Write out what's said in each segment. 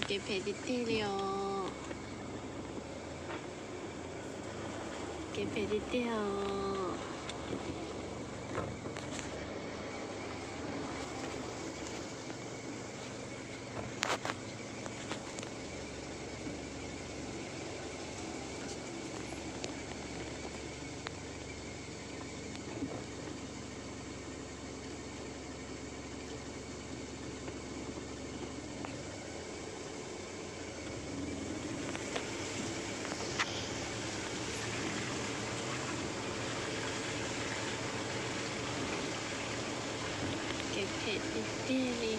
Kev phem tiag tiag li os. Kev phem tiag tiag os. Kev phem tiag tiag li.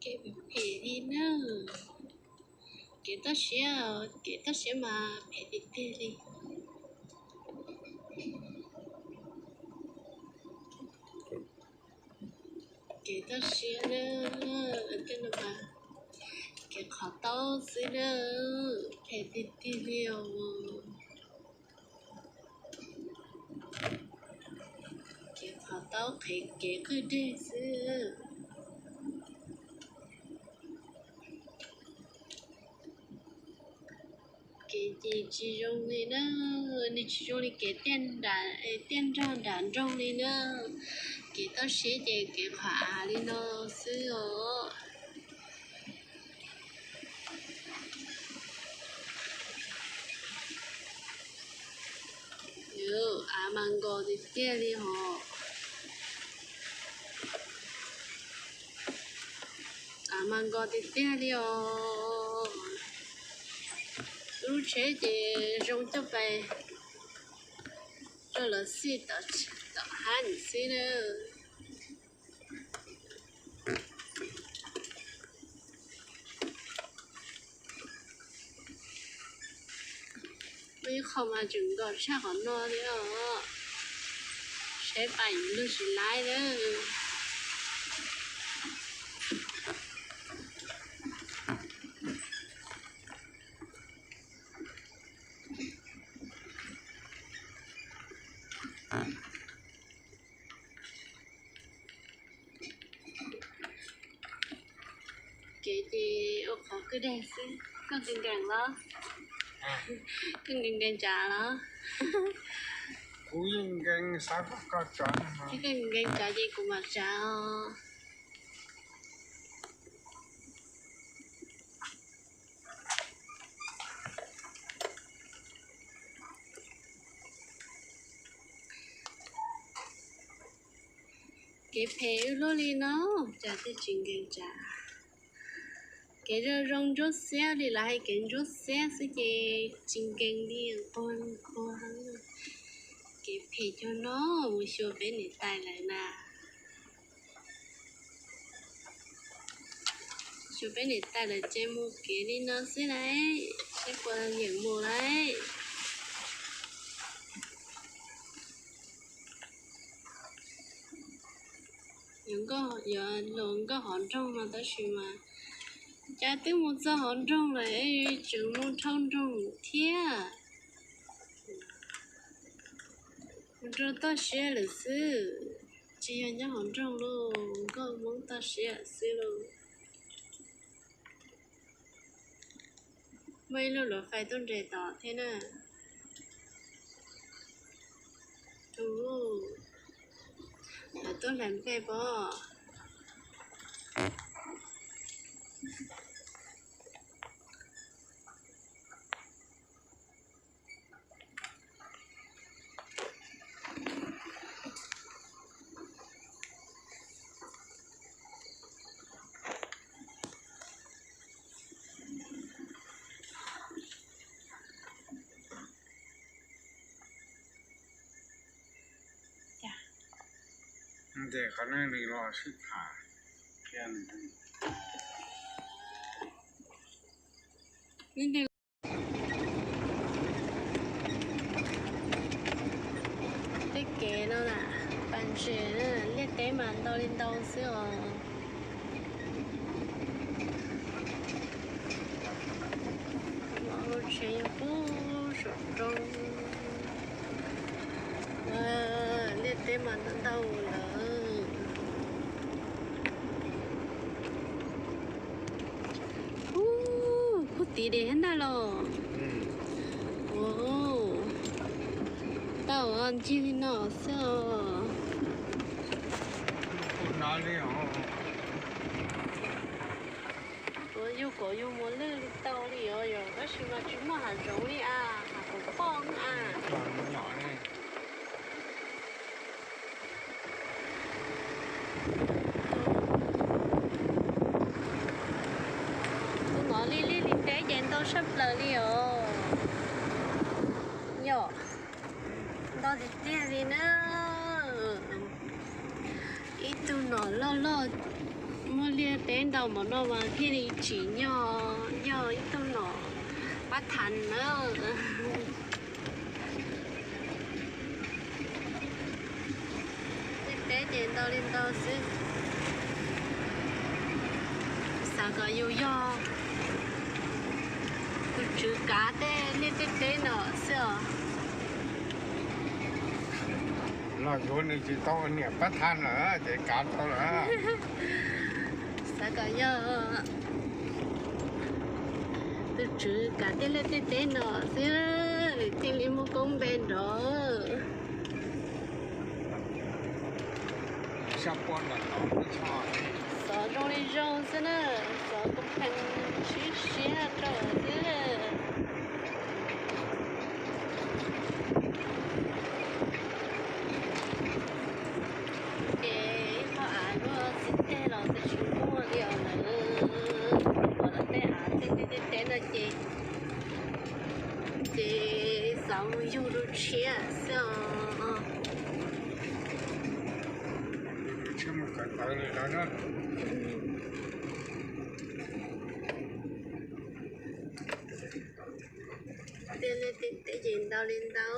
Kev phem li na. Kev toj siab, kev toj siab mas phem tiag tiag li. Kev toj siab na, tej no mas kev qhov taub xwb na, phem tiag tiag li os. Kev qhov taub qhev kev qwj deg xwb. Kev ces tsis zoo li na, nws tsis zoo li kev tiaj nram, tiaj nrag nram nroog li na. Kev toj siab ces kev qhov av li no xwb os. Av mas nkos tiag tiag li hos. Av mas nkos tiag tiag li os. Lub tsheb ces zoo coj pais rau lawv xij tom hab xwb na. Muaj ib qho mas tseem nkos tshaj qhov no li os. Saib pais lug tsis laib lawm. Dag xwb, koj nkees nkees los? Koj nkees nkees tsav los? Kuv yeej nkees, xav kom koj tsav. Koj nkees nkees tsav ces kuv mam tsav os. Kev phem wb luaj li no, cas twb tsis nkees tsav. Kev zoo zoo ntsuab xiab li lawv hais kev ntsuab xiab xwb ces tsis nkees li, nquag nquag. Kev phem cog no mus xyuas peb niam tais lawv na. Xyuas peb niam tais lawv ces mus kev li no xwb lauj, seb puas yeem mus lauj. Yuav nkauj, yuav luag nkauj hauv nroog no tab sis mas cas twb mus txog hauv nroog lawm es tseem mus dhau nroog thiab. Mus rau toj siab lawm xwb, tsis yog nyob hauv nroog lauj, nkauj Hmoob toj siab xwb lauj. Muaj ib lub luv fais tuaj nres tod thiab na. Tus, lawv tuaj hlais nplej pob. Ntes qhov no nws los sib tham qhia nws. Tej kev no na, pas ntses, liaj teb mas ntau li ntau xwb os. Tsev yog pub saum roob. Liaj teb mas ntau ntau lawm. Ub, kuj tiv dej thiab ntag los. Ua, tau ncig li no xwb os. Ua yug kaum yug mus lwj li tau li os yog, tab sis mas tsis muaj hav zoov li as, hav pom poj a. Tus no li liaj li teb ces ntau tshaj plaws li os. Yog, ntau tiag tiag li na. Ib tug nom loj loj muaj liaj teb ntau npaum no mas thiaj li tsim nyog yog ib tug nom pab thav na. Liaj teb ces ntau li ntau xwb. Xav kom yus yog tus tswv kav tej liaj tej teb no xwb os. Los yuav nws tsis tau niam pab thav lawm ces kav tau lawm. Xav kom yog tus tswv kav tej liaj tej teb no xwb, thiaj li muaj koob npe nrov. Xov zoo li zoo xwb na, xov koob pheej sib siab rau xwb. Ces ib qho av luaj txiv teg los twb tsis muaj li os lawm, los tej av tej liaj tej teb no ces, ces xav mus yug dua tshiab xwb os. Tej liaj tej teb ces ntau li ntau.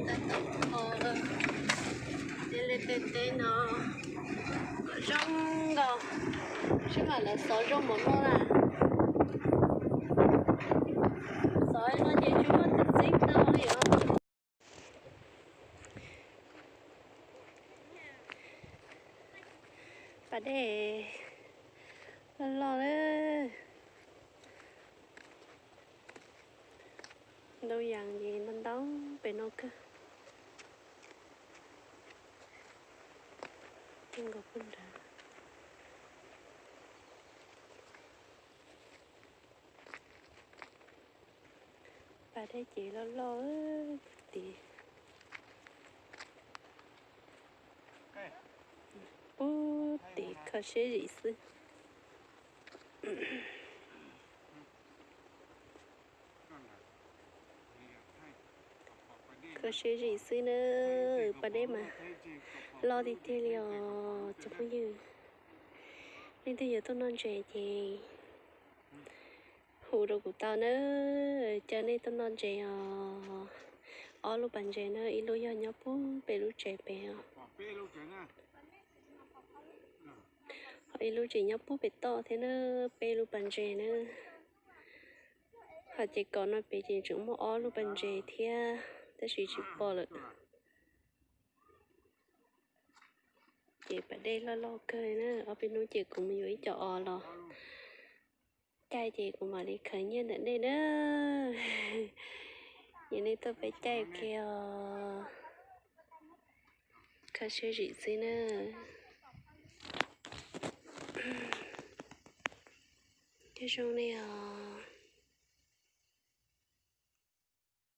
Tab tom kho tej liaj tej teb no kom zoo nkaus, seb mas lawv xov zoo npaum no na. Pas dej loj loj lawm. Ntau yam ces ntau ntau pem no kawg. Nkaus puag nrad. Pas dej ces loj loj puag tid. Puag tid kho siab zim xwb. Kho siab zim xwb na. Pas dej mas loj tiag tiag li os cov phooj ywg. Leej twg yuav tuaj noj ntses ces hu rau kuv tau na. Caw nej tuaj noj ntses os. Ob lub pas ntses na, ib lub yog nyob puag pem lub tsev pem os. Ho ib lub tseem nyob puag pem toj thiab na, peb lub pas ntses na. Ho ces kaum no pem ces tseem muaj ob lub pas ntses thiab, tab sis tsis pom lawm. Ces pas dej loj loj kawg na, ob peb hnub ces kuv mus yuav ib co os los caij ces kuv mam li khaws nyiaj ntawm nej na. Ces nej tuaj peb caij ua ke os. Kho siab zim xwb na. Caij zoo nej os.